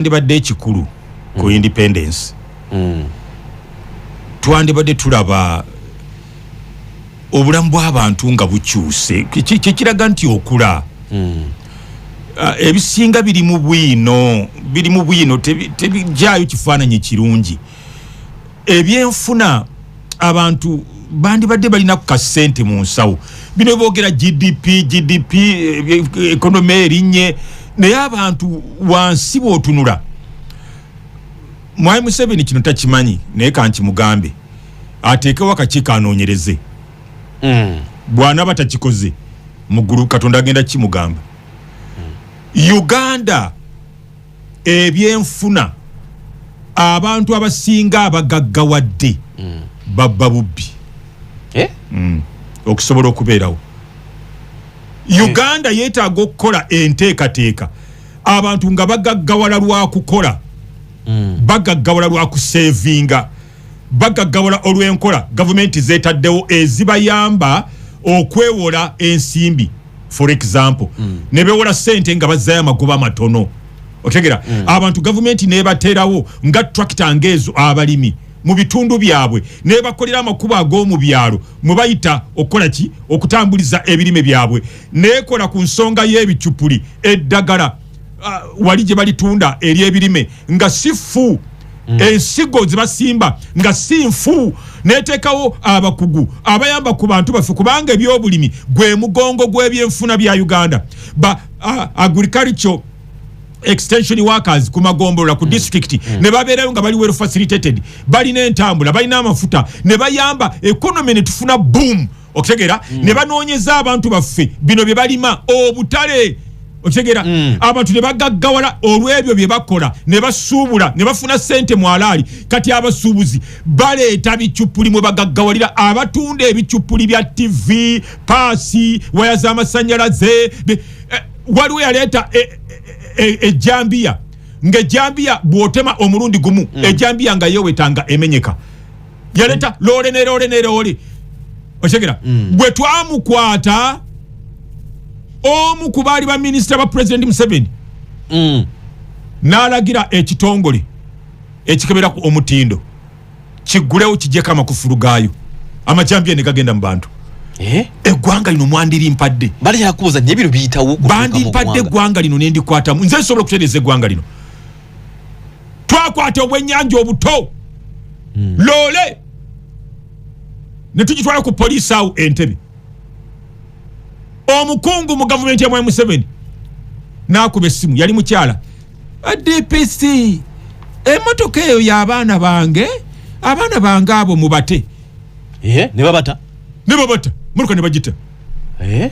Ekyandibadde ekikulu ku independence, twandibadde tulaba obulamu bw'abantu nga bukyuse. Kyekiraga nti okula. Ebisinga biri mu bwino, biri mu bwino, tebijaayo kifaananyi kirungi. Ebyenfuna, abantu bandibadde balina ku kasente mu nsawo. Bino boogera GDP, GDP, economy erinnye, naye abantu wansi bw'otunula. Mwami Museveni kino takimanyi, naye kankimugambe, ateekewo akakiiko anoonyereze. Bw'anaaba takikoze, muggulu Katonda agenda kimugamba. Uganda ebyenfuna, abantu abasinga abagaggawadde babba bubbi. Eh? Okusobola okubeerawo. Uganda yeetaaga okukola enteekateeka, abantu nga bagaggawala lwakukola, bagaggawala lwakusevinga, bagaggawala olw'enkola gavumenti zeetaddewo ezibayamba okwewola ensimbi. For example, ne bewola sente nga bazzayo amagoba matono. Otegera? Abantu gavumenti nebaterawo nga tractor ngeezo, abalimi mu bitundu byabwe nebakolera amakubo ag'omu byalo mwe bayita okukola ki, okutambuliza ebirime byabwe, nekola ku nsonga y'ebicupuli, eddagala wali gye balitunda ery'ebirime nga si ffu, ensigo zebasimba nga si nfu, neteekawo abakugu abayamba ku bantu baffe, kubanga ebyobulimi gwe mugongo gw'ebyenfuna bya Uganda. Ba agriculture extension workers ku magombolola, ku district, ne babeerayo nga bali well facilitated, balina entambula, balina amafuta, ne bayamba economy ne tufuna boom. Okitegeera? Ne banoonyeza abantu baffe bino bye balima obutale. Okitegeera? Abantu ne bagaggawala olw'ebyo bye bakola, ne basuubula ne bafuna sente mu alaali. Kati abasuubuzi baleeta bicupuli mwe bagaggawalira, abatunda ebicupuli bya TV, paasi, waya z'amasannyalaze. Waliwo yaleeta ejambiya, ng'ejambiya bw'otema omulundi gumu, ejambiya nga yewetanga emenyeka. Yaleeta loole ne loole ne loole. Okitegeera? Bwe twamukwata, omu ku baali baminisita ba President Museveni n'alagira ekitongole ekikebera ku omutindo kiggulewo, kijjeko amakufulu gaayo, amajambiya ne gagenda mu bantu. Eh? Eggwanga lino mwandirimpadde. Bali yakubuuza naye bino biyitawo okutuuka mu Bandimpadde ggwanga. Eggwanga lino nendikwatamu nze, nsobola okutereeza eggwanga lino. Twakwata obwennyanja obuto, loole ne tugitwala ku poliisi awo Entebe. Omukungu mu gavumenti ya Mwami Museveni n'akuba essimu, yali mukyala, "DPC, emotoka eyo y'abaana bange, abaana bange abo mubate." Eh, ne babata? Ne babata motoka ne bagita. Eh?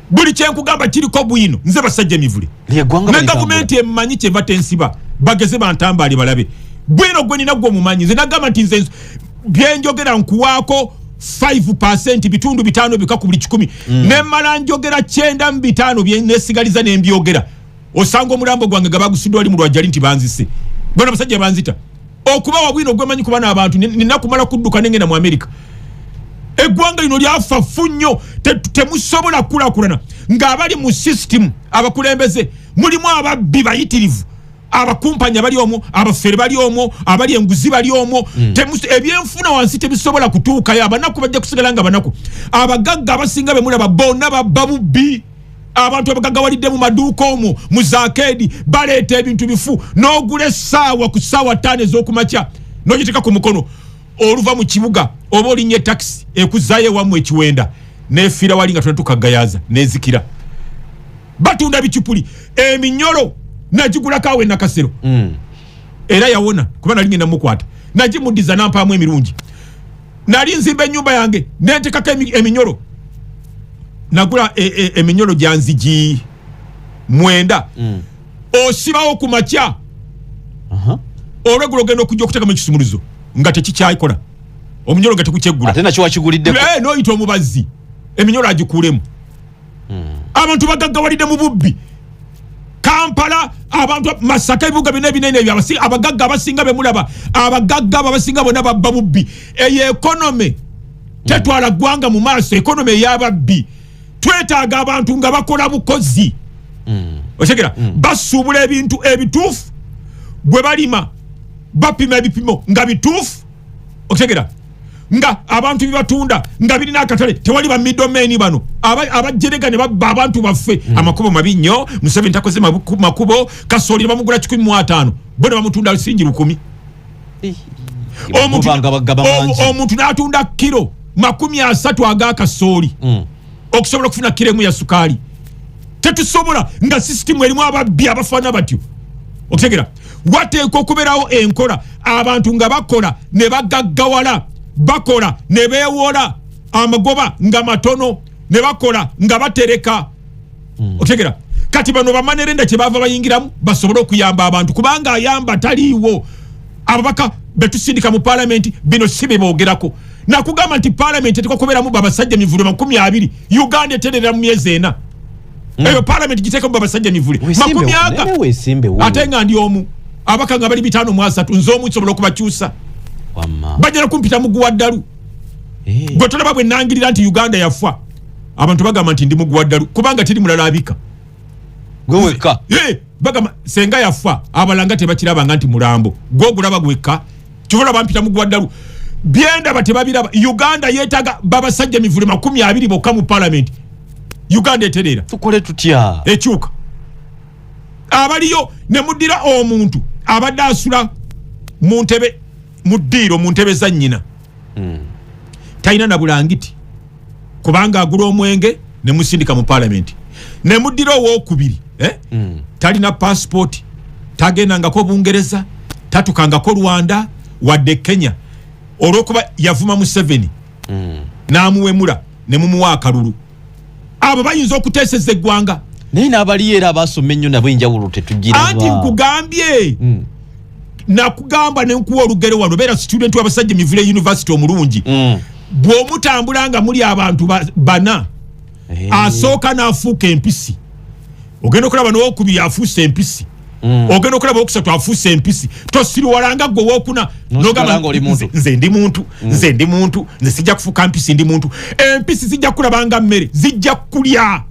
Buli kyenkugamba kiriko bwino. Nze basajja emivule Lyeggwanga ne balitambula. Gavumenti emanyi kyeva tensiba, bageze bantambaale balabe bwino gwe nina, gwe omumanyi. Nze nagamba nti nze byenjogera nkuwaako 5, 5% bika ku buli 100. Nemala njogera 95, byenesigaliza nembyogera. Osanga omulambo gwange nga bagusudde wali mu lwajjali nti banzise bona basajja banzita. Okubawa bwino gwemanyi kuba n'abantu nina kumala kudduka nengenda mu Amerika. Eggwanga lino lyafa fu nnyo. Temusobola kukulakulana ng'abali mu system abakulembeze mulimu ababbi bayitirivu, abakumpanya bali omwo, abafere bali omwo, abali enguzi bali omwo. Ebyenfuna wansi tebisobola kutuukayo. Abanaku bajja kusigala nga banaku. Abagagga abasinga bemulaba bonna babba bubbi. Abantu abagaggawalidde mu maduuka omwo mu zakeedi baleeta ebintu bifu. N'ogula essaawa ku ssaawa 5 ez'okumakya n'ogiteeka ku mukono, oluva mu kibuga oba olinnya etakisi ekuzaayo ewammwe ekiwenda, nefiira wali nga tonatuka gayaza nezikira. Batunda bicupuli, eminyolo nagigulako awo enakasero. Era yawona kuba nali ngenda mukwata, nagimuddiza nampaamu emirungi. Nali nzimba ennyumba yange nentekako eminyolo, nagula eminyolo gya nzigi 9. Osibawo ku makya, olweggulo ogenda okujja okuteekamu ekisumuluzo nga tekikyakola, omunyolo nga tekukyeggula. Ate nakyo wakiguliddeko. Noyita omubazzi eminyolo agikuulemu. Abantu bagaggawalidde mu bubbi. Kampala, abantu Masaka, ebibuga byonna ebinene ebyo, abagagga abasinga bemulaba, abagagga abo abasinga bonna babba bubbi. Eyo economy tetwala ggwanga mu maaso, economy ey'ababbi. Twetaaga abantu nga bakola bukozi. Otegera? Basuubula ebintu ebituufu, bwe balima bapima ebipimo nga bituufu. Otegera? Nga abantu byebatunda nga birina akatale, tewali ba middlemen bano abajerega ne babba abantu baffe. Amakubo mabi nnyo, Museveni takoze makubo. Kasooli ne bamugula 150, bo ne bamutunda singi 1000. Omuntu bagaba mangi. Omuntu n'atunda kiro 30 ag'akasooli okusobola okufuna kiro emu ya sukaali. Tetusobola, nga sisitimu erimu ababbi abafaana batyo. Okutegera, wateekwa okubeerawo enkola abantu nga bakola ne bagaggawala, bakola ne beewola amagoba nga matono, ne bakola nga batereka. Otegera? Kati bano ba money lender kyebava bayingiramu basobole okuyamba abantu, kubanga ayamba taliiwo. Ababaka betusindika mu palamenti bino si bebogerako. Nakugamba nti palamenti etekwa kubeeramu babasajja mivule 20, Uganda eterera mu myezi 4. Eyo palamenti giteekamu babasajja mivule makumi aga. Wesimbewo. Ate nga ndi omu, abaka nga bali 530, nze omu nsobola okubakyusa. Wamma. Bajja kumpita muguwa ddalu. Gwe tolaba bwe nangirira nti Uganda yafa, abantu bagamba nti ndi muguwa ddalu, kubanga teri mulala abika. Gwe wekka. Bagamba senga yafa, abalanga tebakirabanga nti mulambo gwogulaba gwekka. Kivola bampita muguwa ddalu, byendaba tebabiraba. Uganda yeetaaga babasajja mivule 20 bokka mu palamenti, Uganda etereera. Tukole tutya? Ekyuka abaliyo ne muddira omuntu abadde asula mu ntebe, mu ddiiro, mu ntebe za nnyina, talina na bulangiti kubanga agula omwenge, ne musindika mu palamenti. Ne muddira owookubiri, eh? Talina passport, tagendangako Bungereza, tatukangako Rwanda wadde Kenya. Olwokuba yavuma Museveni n'amuwemula, ne mumuwa akalulu. Abo bayinza okuteeseza eggwanga? Naye n'abaliyo era abasoma ennyo nabo enjawulo tetugiraba. Anti nkugambye, nakugamba nenkuwa olugero wano, beera student w'abasajja mivule university omulungi. Bw'omutambula nga muli abantu bana, asooka n'afuuka empisi, ogenda okulaba n'owokubiri afuuse empisi, ogenda okulaba owokusatu afuuse empisi. Tosiriwalanga gwe owokuna. N'osigala ng'oli muntu. Nze ndi muntu, nze ndi muntu, nze sijja kufuuka mpisi, ndi muntu. Empisi zijja kulabanga mmere, zijja kulya.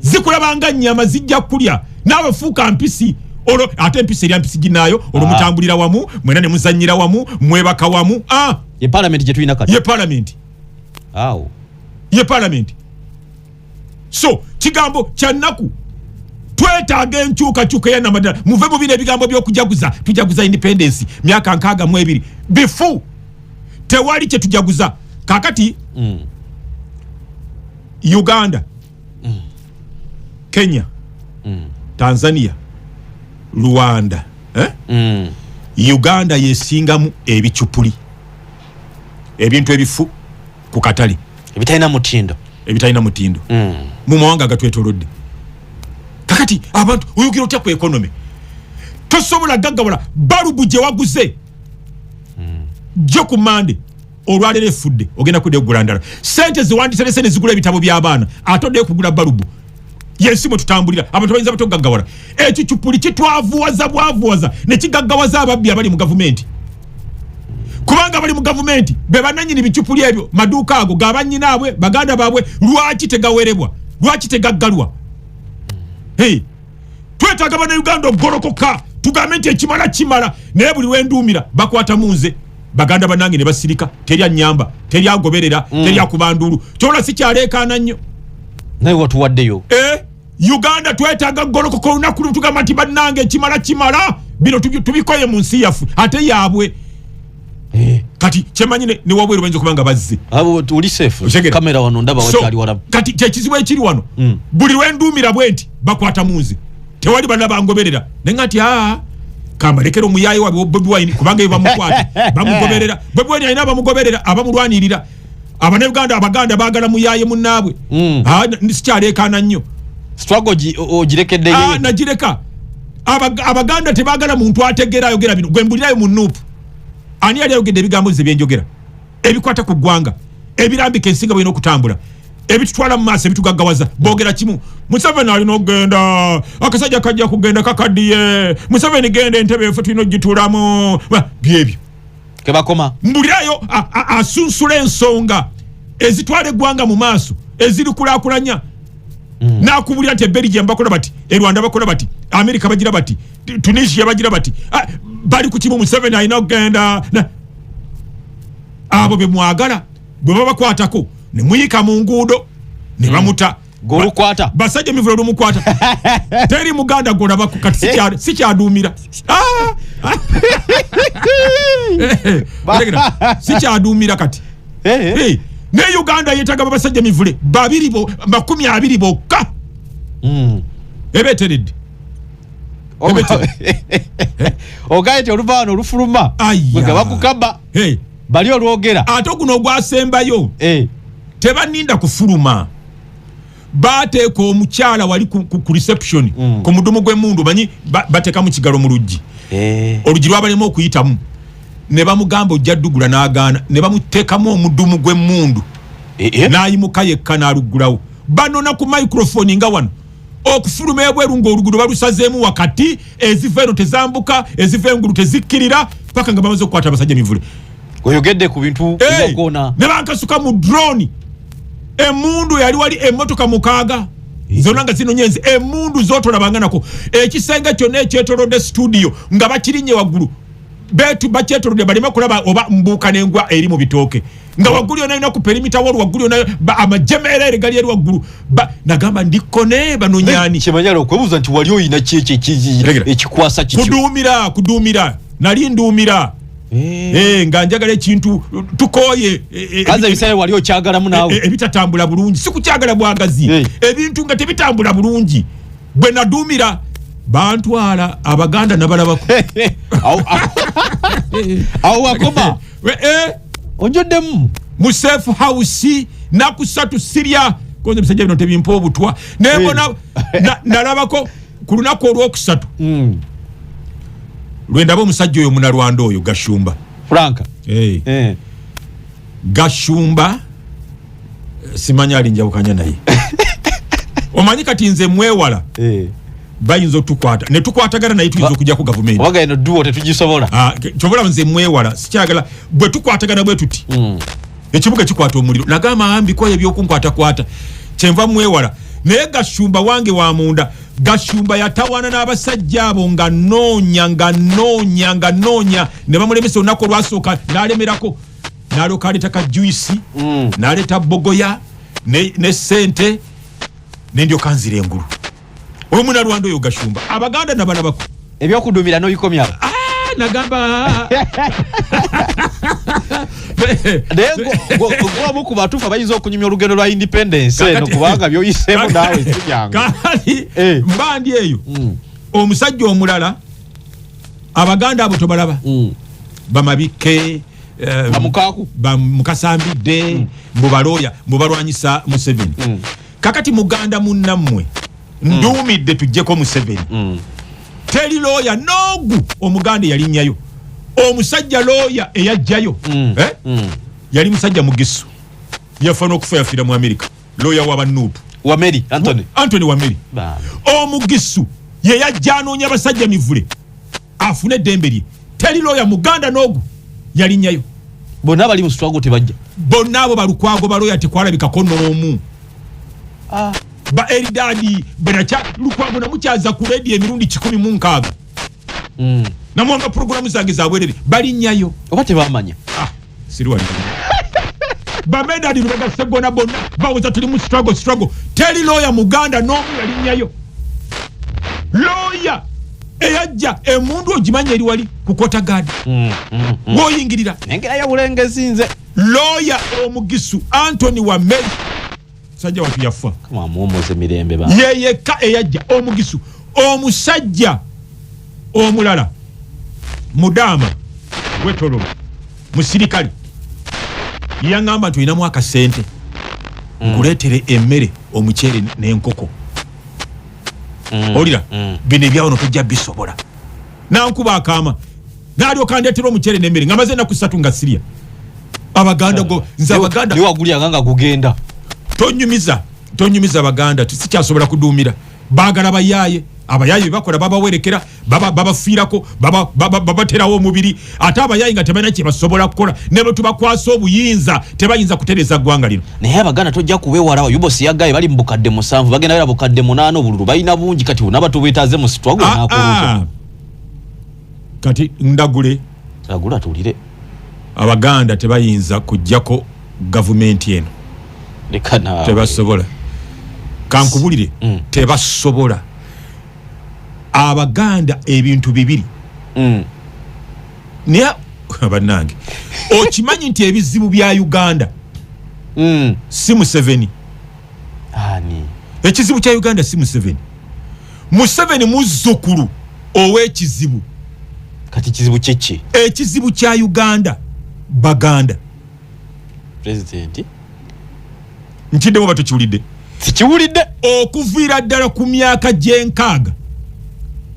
Zikulabanga nnyama, zijja kulya. Naawe fuuka mpisi. Olwo ate empisi erya mpisi ginaayo. Olwo mutambulira wamu mwena, ne muzanyira wamu, mwebaka wamu. Ye palamenti gye tulina kati? Ye palamenti. Awo. Ye palamenti. So kigambo kyannaku, twetaaga enkyukakyuka eyanamadala. Muve mu bino ebigambo by'okujaguza, tujaguza independence myaka 62, bifu, tewali kyetujaguza kakati. Uganda, Kenya, Tanzania, Rwanda, eh? Uganda yesingamu ebicupuli, ebintu ebifu ku katale. Ebitalina mutindo. Ebitalina mutindo mu mawanga agatwetolodde. Kakati abantu oyogera otya ku economy? Tosobola gaggawala. Balubu gye waguze jjo ku Mande, olwaleero efudde, ogenda kudda okugula ndala. Sente zewanditerese ne zigula ebitabo by'abaana, ate oddeyo kugula balubu. Yensi mwe tutambulira, abantu bayinza batya okugaggawala? Ekicupuli kitwavuwaza bwavuwaza ne kigaggawaza ababbi abali mu gavumenti, kubanga bali mu gavumenti be bananyini bicupuli ebyo. Maduuka ago gabanyinaabwe, baganda baabwe. Lwaki tegawerebwa? Lwaki tegaggalwa? Hey, twetaaga Bannayuganda okugolokoka tugambe nti ekimala kimala. Naye buli lwenduumira bakwatamu nze, baganda bannange ne basirika, teri anyamba, teri agoberera, teri akubanduulu. Kyola sikyaleekaana nnyo. Naye watuwaddeyo. Uganda twetaaga kugolokoka olunaku lumu tugamba nti bannange, ekimala kimala, bino tubikoye mu nsi yaffe ate yaabwe. Kati kyemanyi ne wabweru bayinza okuba nga bazze. Abo oli safe. Otegera? Kamera wano ndaba So, wakyali wala. Kati kyekizibu ekiri wano, buli lwenduumira bwe nti bakwata mu nze, tewali balala bangoberera. Naye nga nti aa, kambalekera omuyayi waabwe Bobi Wine, kubanga eyo bamukwata bamugoberera. Bobi Wine alina abamugoberera, abamulwanirira. Abannayuganda abaganda baagala muyaye munnaabwe. Ah, sikyaleekaana nnyo. Struggle ogirekeddeyo. Ah, nagireka. Abaganda tebaagala muntu ategeera ayogera bino. Gwe mbulirayo mu NUP, ani yali ayogedde ebigambo nze byenjogera ebikwata ku ggwanga, ebirambika ensinga bwelina okutambula, ebitutwala mu maaso, ebitugaggawaza? Boogera kimu: Museveni alina okugenda, akasajja kajja kugenda kakaddiye, Museveni genda, entebe efe tulina ogituulamu. Byebyo. Kebakoma. Mbulirayo asunsula ensonga ezitwala eggwanga mu maaso, ezirikulaakulanya. Nakubulira nti ebelgium bakola bati, e Rwanda bakola bati, America bagira bati, Tunisia bagira bati. Ah, bali ku kimu, Museveni alina okugenda. Abo bemwagala bwe babakwatako ne muyika mu nguudo ne bamuta. Golukwata. Basajja mivule lumukwata, teri muganda gwolabako kati sikyaduumira. Ah! Otegera? Sikyaduumira kati. Hey, ne Uganda yetaga basajja mivule babiri bo 20 bokka. Eba eteredde. Ogaye nti oluva wano olufuluma Aya. bwe bakukaba Hey, bali olwogera. Ate guno ogwasembayo, tebaninda kufuluma, bateeka omukyala wali ku reception, ku mudumu gw'emundu. Manyi bateekamu kigalo mu luggi, oluggi lwabalema okuyitamu, ne bamugamba ojja ddugula, n'agaana, ne bamuteekamu omudumu gw'emmundu. N'ayimuka yekka n'aluggulawo. Banona ku microphone nga wano okufuluma ebweru ng'oluguudo balusazeemu wakati, eziva eno tezambuka, eziva engulu tezikkirira, paka nga bamaze okukwata abasajja mivule. Oyogedde ku bintu Hey, ebyokona. Ne bankasuka mu drone, emundu yali wali, emmotoka 6 zonna nga zinonyenze emundu zotolabanga nako. Ekisenge kyonna ekyetolodde studio nga bakirinye waggulu, betu bakyetolodde baleme kulaba oba mbuuka n'engwa eri mu bitooke, nga waggulu yonna yonna ku perimeter wall, waggulu yonna amajemerere gali eri waggulu. Nagamba ndikone banonyani. Kyemanyala okwebuuza nti wali oyina ki ekyo Tegera. ekikwasa kityo? Kuduumira, kuduumira, nali nduumira. Nga njagala ekintu tukooye Kaza ebiseera wali okyagalamu naawe. Ebitatambula bulungi, si kukyagala bwagazi. Ebintu nga tebitambula bulungi, bwe naduumira bantwala abaganda nabalabako. Awo wakoma. Onjoddemu. Mu safe house naku 3 sirya konze, ebisajja bino tebimpa obutwa nembona. Nalabako ku lunaku olwokusatu lwendaba omusajja oyo munalwanda oyo Gashumba. Franka. Gashumba, simanyi alinjawukanya naye, omanyi kati nze mwewala. Bayinza otukwata ne tukwatagana naye, tuyinza okujja ku gavumenti. Obaga eno duo tetugisobola. Ah, kyobola nze mwewala, sikyagala. Bwe tukwatagana bwe tuti, ekibuga kikwata omuliro. Nagamba ambikoyo ebyokunkwatakwata, kyenva mwewala. Naye Gashumba wange wa munda. Gashumba yatawaana n'abasajja abo nga noonya, nga noonya, nga noonya, ne bamulemesa. Olunaku olwasooka n'alemerako, n'alyoka aleeta ka juice, n'aleeta bogoya ne sente, nendyoka nzira engulu. Omunalwanda oyo Gashumba, abaganda nabalabako. Ebyokudumira nobikomyawo. Ah, nagamba. Naye gwomu ku batuufu abayinza okunyumya olugendo lwa independence eno, kubanga byoyiseemu naawe si byangu. Kati mba ndi eyo, omusajja omulala, abaganda abo tobalaba, bamabike, Bamukaaku. Bamukasambidde, mbu balooya, mbu balwanyisa Museveni. Kakati muganda munnammwe nduumidde tuggyeko Museveni, teri looya n'ogu omuganda eyalinnyayo. Omusajja looya eyajjayo, eh? Yali musajja mugisu, yafa n'okufa yafiira mu Amerika, looya w'abanuupu. Wameri Anthony. Antony Wameri. Bambi. Omugisu ye yajja anoonya abasajja mivule afune eddembe lye, teri looya muganda n'ogu yalinnyayo. Bonna bali mu struggle tebajja. Bonna abo balukwago balooya, tekwalabikako n'omu. Ba Eridadi benakya Lukwago namukyaza ku rediyo emirundi 160, namuwanga puroguramu zange zabwerere, balinnyayo. Oba tebamanya. Ah, siriwali bamedadi Lubega Segona bonna bawoza tuli mu struggle, struggle, teri looya muganda n'omu yalinnyayo. Looya eyajja, emundu ogimanya eri wali ku kota gadi woyingirira. Nengerayo bulengezi nze. Looya omugisu Antony Wameri, musajja watu yafa. Kama muwummuze mirembe ba. Ye yekka eyajja omugisu. Omusajja omulala mudaama wetololo musirikale yaŋŋamba nti olinamu akasente, nkuleetere emmere, omuceere n'enkoko. Owulira? Bino ebyawano tojja bisobola. Nankuba akaama, nalyoka ndeetera omuceere n'emmere nga maze ennaku 3 nga sirya. Abaganda nze abaganda Niwe wagulyanga nga gugenda. Tonyumiza, tonyumiza. Abaganda sikyasobola kuduumira, baagala bayaaye. Abayayi bebakola babawerekera, babafiirako, babaterawo omubiri, ate abayayi nga tebalina kyebasobola kukola, ne bwe tubakwasa obuyinza tebayinza kutereeza ggwanga lino. Naye Abaganda tojja kubewala. Yubosi yagaye bali mu bukadde 7, bagenda bera bukadde 8, obululu balina bungi, kati bonna tubetaaze mu struggle. N'akulungi. Kati ndagule. Lagula tuwulire. Abaganda tebayinza kujjako gavumenti eno. Leka naawe. Tebasobola, kankubulire. Tebasobola. Abaganda ebintu bibiri. Naye bannange, okimanyi nti ebizibu bya Uganda si Museveni? Ani? Ekizibu kya Uganda si Museveni. Museveni muzzukulu ow'ekizibu. Kati kizibu kyeki? Ekizibu kya Uganda Baganda. Pulezidenti. Nkiddemu, batukiwulidde? Sikiwulidde. Okuviira ddala ku myaka gy'enkaaga,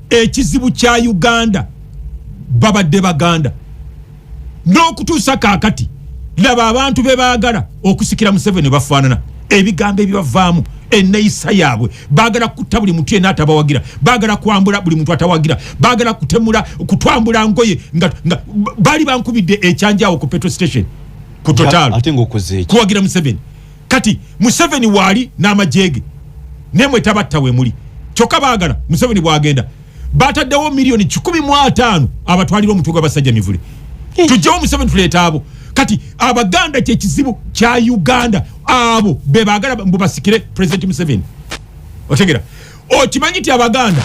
ekizibu kya Uganda babadde Baganda, n'okutuusa kaakati. Laba abantu be baagala okusikira Museveni bafaanana, ebigambo ebibavaamu, enneeyisa yaabwe. Baagala kutta buli muntu yenna atabawagira, baagala kwambula buli muntu atawagira, baagala kutemula, kutwambula ngoye nga baali bankubidde ekyanjaawo ku petrol station ku Total. Ate ng'okoze eki? Kuwagira Museveni. Kati Museveni waali n'amagye ge, nemwe tabatta we muli. Kyokka baagala Museveni bwagenda, bataddewo miliyoni 150 abatwalira omutwe gw'abasajja mivule. Tujjewo Museveni, tuleeta abo. Kati Abaganda kyekizibu kya Uganda, abo be baagala mbu basikire President Museveni. Otegera, okimanyi nti Abaganda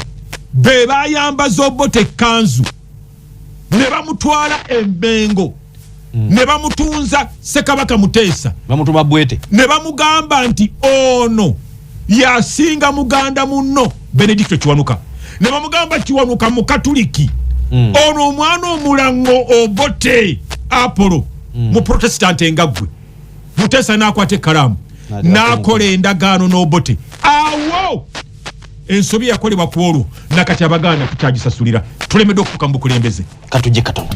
be bayambaza Obote ekkanzu ne bamutwala Emmengo ne bamutunza Ssekabaka Muteesa? Bamutuma bwete. Ne bamugamba nti ono yasinga muganda munno Benedicto Kiwanuka, ne bamugamba Kiwanuka Mukatuliki, ono omwana omulaŋo Obote Apollo mu Protestant engaggwe. Muteesa n'akwata ekkalaamu n'akola endagaano n'Obote. Awo ensobi yakolebwa ku olwo, nakati Abaganda tukyagisasulira, tulemeddwa okutuuka mu bukulembeze. Katujje katono.